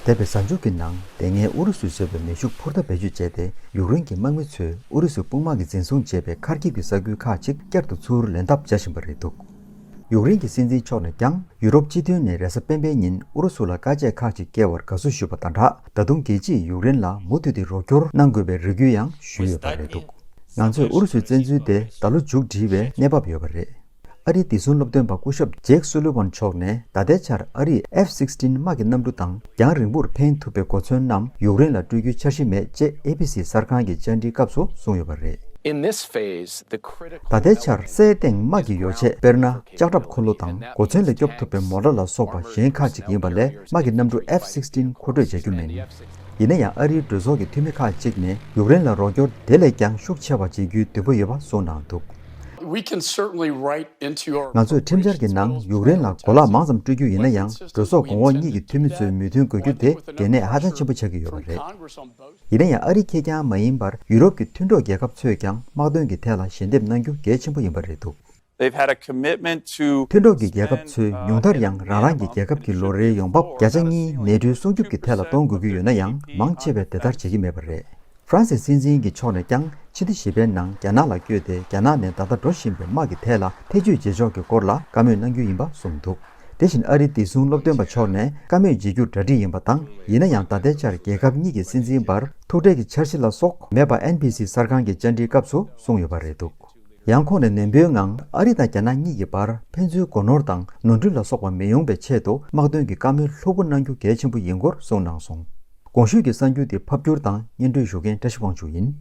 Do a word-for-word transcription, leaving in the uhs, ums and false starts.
འདས་པའི་གཟའ་མཇུག་གི་ནང་དེ་སྔའི་ཨུ་རུ་སུས་བཟོས་པའི་མེ་ཤུགས་འཕུར་མདའ་བེད་སྤྱོད་བྱས་ཏེ། ཡུཀ་རེན་གྱི་དམག་མི་ཚོས་ཨུ་རུ་སུའི་དཔུང་དམག་གིས་འཛིན་བཟུང་བྱས་པའི་ཁར་ཀིབ་ཀྱི་ས་ཁུལ་ཁག་ཅིག་བསྐྱར་དུ་ཚུར་ལེན་ཐབས་བྱ་བཞིན་པ་རེད་འདུག་ཡུཀ་རེན་གྱི་སྲིད་འཛིན་མཆོག་ནས་ཀྱང་ཡུ་རོབ་སྤྱི་མཐུན་ནས་རེས་གཟའ་སྤེན་པའི་ཉིན་ཨུ་རུ་སུ་ལ་དཀའ་སྤྱད་ཁག་ཅིག་བསྐྱལ་བར་དགའ་བསུ་ཞུས་པ་དང་སྦྲགས། ད་དུང་རྒྱལ་སྤྱིས་ཡུཀ་རེན་ལ་མུ་མཐུད་དེ་རོགས་སྐྱོར་གནང་དགོས་པའི་རེ་སྐུལ་ཡང་ཞུས་ཡོད་པ་རེད་འདུག་ང་ཚོས་ཨུ་རུ་སུའི་བཙན་འཛུལ་དེ་ད་ལོ་མཇུག་སྒྲིལ་བའི་གནས་བབ་ཡོད་པ་རེད། ཨ་རིའི་བདེ་སྲུང་སློབ་སྟོན་པ་སྐུ་ཞབས་ཇེག་སུ་ལི་ཝན་མཆོག་ནས་ད་ལྟའི་ཆར་ཨ་རིས་ཨེཕ་སིག་སི་ཊིན་དམག་གི་གནམ་གྲུ་དང་རྒྱང་རིང་པོར་འཕེན་ཐུབ་པའི་གོ་མཚོན་རྣམས་ཡུཀ་རེན་ལ་སྤྲོད་རྒྱུའི་འཆར་གཞི་མེད་ཅེས་ཨེ་བྷི་སི་གསར་ཁང་གི་བཅར་འདྲིའི་སྐབས་སུ་གསུངས་ཡོད་པ་རེད། In this phase, the critical ད་ལྟའི་ཆར་སའི་སྟེང་དམག་གི་ཡོ་ཆས་དཔེར་ན་ལྕགས་ཁྲབ་འཁོར་ལོ་དང་གོ་མཚོན་ལ་སྐྱོབ་ཐུབ་པའི་མོ་ཊ་ལ་སོགས་པ་གཞན་ཁག་ཅིག་ཡིན་པ་ལས་དམག་གི་གནམ་གྲུ་ཨེཕ་སིག་སི་ཊིན་མཁོ་སྤྲོད་བྱ་རྒྱུ་མིན། ཡིན་ན་ཡང་ཨ་རིའི་གྲོས་ཚོགས་ཀྱི་འཐུས་མི་ཁག་ཅིག་ནས་ཡུཀ་རེན་ལ་རོགས་སྐྱོར་དེ་ལས་ཀྱང་ཤུགས་ཆེ་བ་བྱེད་རྒྱུའི་འདུན་པ་ཡོད་པ་གསུངས་གནང་འདུག We can certainly write into your ང་ཚོས་ཁྲིམས་འཆར་གྱི་ནང་ཡུཀ་རེན་ལ་གོ་ལག་མང་ཙམ་སྤྲོད་རྒྱུ་ཡིན་ན་ཡང་། གྲོས་ཚོགས་གོང་འོག་གཉིས་ཀྱི་འཐུས་མི་ཚོའི་མོས་མཐུན་དགོས་རྒྱུ་དེ་གལ་གནད་ཧ་ཅང་ཆེན་པོ་ཆགས་ཀྱི་ཡོད་པ་རེད། ཡིན་ན་ཡང་ཨ་རི་ཁེར་རྐྱང་མ་ཡིན་པར་ཡུ་རོབ་ཀྱི་མཐུན་གྲོགས་རྒྱལ་ཁབ་ཚོས་ཀྱང་དམག་དོན་གྱི་ཐད་ལ་ཞལ་འདེབས་གནང་རྒྱུ་གལ་ཆེན་པོ་ཡིན་པ་རེད་འདུག They've had a commitment to མཐུན་གྲོགས་ཀྱི་རྒྱལ་ཁབ་ཚོས་ཉུང་མཐར་ཡང་རང་རང་གི་རྒྱལ་ཁབ་ཀྱི་ལོ་རེའི་ཡོང་འབབ་བརྒྱ་ཆ་གཉིས་ནད་ཁྲོད་སྲུང་སྐྱོབ་ཀྱི་ཐད་ལ་གཏོང་དགོས་ཀྱི་ཡོད་ན་ཡང་། མང་ཆེ་བས་དེ་ལྟར་བྱེད་ཀྱི་མེད་པ་རེད། ཧྥ་རན་སིའི་སྲིད་འཛིན་གྱི་ཕྱོགས་ནས་ཀྱང་ཕྱི་ཟླ་བཞི་པའི་ནང་རྒྱ་ནག་ལ་བསྐྱོད་དེ། རྒྱ་ནག་ནས་ད་ལྟ་འགྲོ་བཞིན་པའི་དམག་གི་ཐད་ལ་ཐེ་བྱུས་བྱེད་ཕྱོགས་ཀྱི་སྐོར་ལ་བཀའ་མོལ་གནང་རྒྱུ་ཡིན་པ་གསུངས་འདུག་དེ་བཞིན་ཨ་རིའི་བདེ་སྲུང་སློབ་སྟོན་པ་མཆོག་ནས་བཀའ་མོལ་བྱེད་རྒྱུ་གྲ་སྒྲིག་ཡིན་པ་དང་། ཡིན་ན་ཡང་ད་ལྟའི་ཆར་རྒྱལ་ཁབ་གཉིས་ཀྱི་སྲིད་འཛིན་བར་ཐུག་འཕྲད་ཀྱི་འཆར་གཞི་ལ་སོགས་མེད་པ་ཨེན་བྷི་སི་གསར་ཁང་གི་བཅར་འདྲིའི་སྐབས་སུ་གསུངས་ཡོད་པ་རེད་འདུག་ཡང་ཁོང་ནས་ནན་པོའི་ངང་ཨ་རི་དང་རྒྱ་ནག་གཉིས་ཀྱི་བར་ཕན་ཚུན་སྒོ་ནོར་དང་ནོར་འཁྲུལ་ལ་སོགས་པ་མི་ཡོང་བའི་ཆེད་དུ་དམག་དོན་གྱི་བཀའ་མོལ་ལྷུག་པོ་གནང་རྒྱུ་གལ་ཆེན་པོ་ཡིན་སྐོར་གསུངས་གནང་སོང་། གོང་ཞུས་ཀྱི་གསར་འགྱུར་དེ་ཕབ་སྒྱུར་དང་སྙན་སྒྲོན་ཞུ་མཁན་བཀྲ་ཤིས་དབང་ཕྱུག་ཡིན།